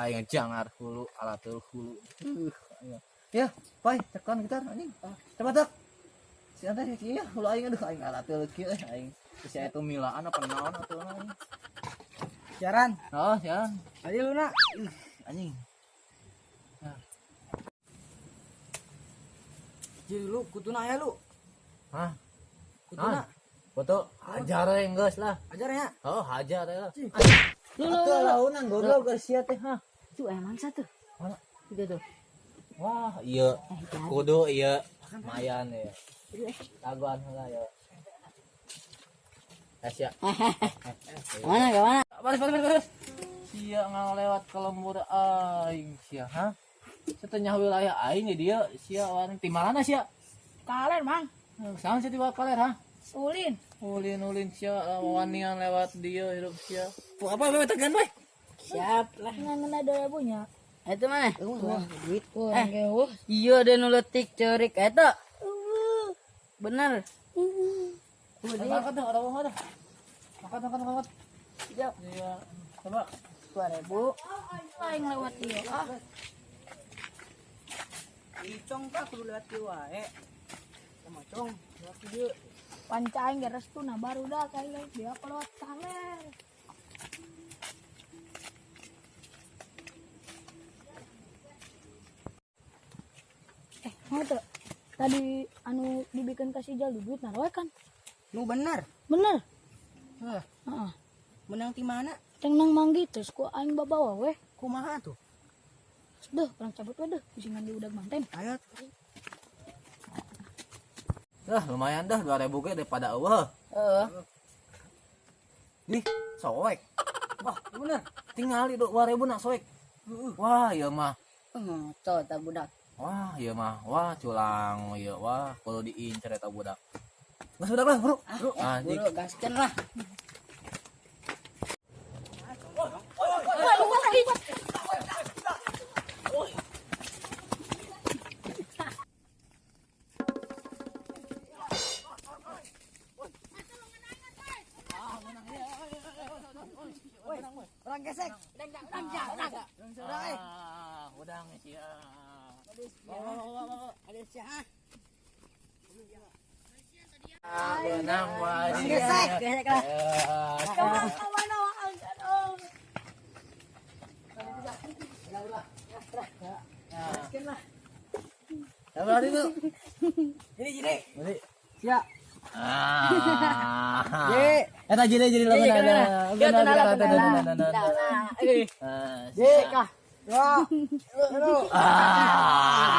Aing jangar hulu alatul hulu. Ya, pai tekan gitar anjing. Coba tak. Si anta si iya hulu aing aduh aing alatul kieu aing. Si aya milaan apa naon atuh anjing. Siaran. Oh, siaran. Tadi lu nak anjing. Jadi lu kutuna aya lu. Hah? Kutuna. Foto hajar we geus lah. Hajar ya. Oh, hajar we lah. Lu lu Atuh launan goblok geus sia teh, hah. Itu emang satu. Mana? Itu tuh. Wah, iya. Kudu iya. Lumayan ya. Laguan heula ya. Sia. Mana ke mana? Baris baris baris. Sia ngalewat ke lembur aing sia, ha? Setengah wilayah aing dia sia warang ti mana sia? Kaler, Mang. Saha sia ti kaler, ha? Ulin. Ulin sia wanian lewat dia hidup sia. Apa apa tegan bae. Siap lah. Ngan 2000 nya. Itu mana? Wah, duit kurang ge. Iya ada nu leutik ceurik eta. Bener. Angkat dah, ada ada. Angkat angkat angkat. Siap. Iya. Coba 2000. Aing lewat ieu. Ah, Icong tah kudu lewat kieu wae. Sama cong, lewat kieu. Panca aing ge restuna barudak aing dia lewat kaler. Mau tuh tadi anu dibikin kasih jal duit naroe kan? Nu bener. Bener. Heh, Heeh. menang ti mana? Ceng nang manggi terus ku aing babawa weh. Kumaha tuh? Duh, orang cabut we deh, bisingan di udag manten. Ayo. Dah lumayan dah 2000 ge daripada eueuh. Heeh. Ih, soek. Wah, bener. Tingali 2000 nak soek. Wah, ieu mah. Ngoco ta budak. Wah, ieu mah. Wah, culang ieu. Wah, kudu diincer eta budak. Geus budak lah, Bro. Bro, anjing. Buru gaskeun lah. Orang gesek. Ah, udang sia. Ada sia. Ah, benang wae sia. Gesek, gesek lah. Kemana oh. Sabar itu. Jadi jadi. Jadi Sia. Ah. Ye. Eta jadi jadi lagu Jadi, ada. Ya, tenang, tenang. Eh, Ye kah. Dua. Tilu. Ah.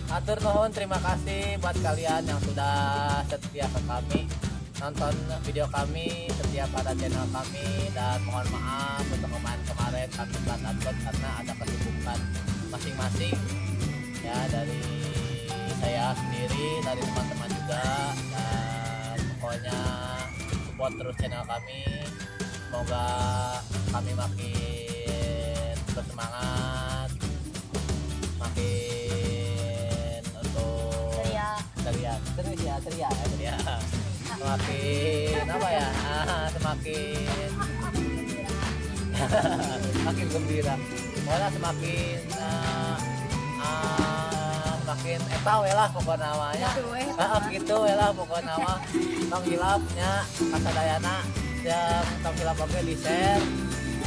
Hatur nuhun, terima kasih buat kalian yang sudah setia ke kami, nonton video kami, setia pada channel kami, dan mohon maaf untuk kemarin-kemarin kami telat upload karena ada kesibukan masing-masing ya, dari saya sendiri, dari teman-teman juga, dan pokoknya support terus channel kami, semoga kami makin bersemangat, makin untuk Ceria. Ceria, ceria, ceria, ceria. Semakin apa ya? Semakin makin gembira. Pokoknya semakin makin eta we lah pokoknya namanya. Heeh, gitu we lah pokoknya mah. Tong hilapnya kasadayana jeung tong hilap oge di share,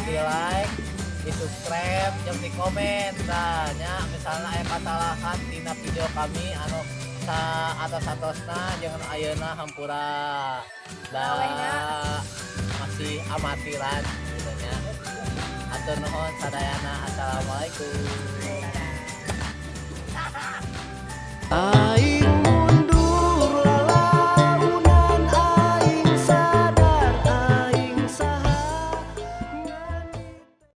di like, di subscribe, jeung di komen. Nah, nya misalnya aya kasalahan dina video kami anu sa atos-atosna jangan ayeuna hampura da masih amatiran gitu nya. Hatur nuhun sadayana. Assalamualaikum.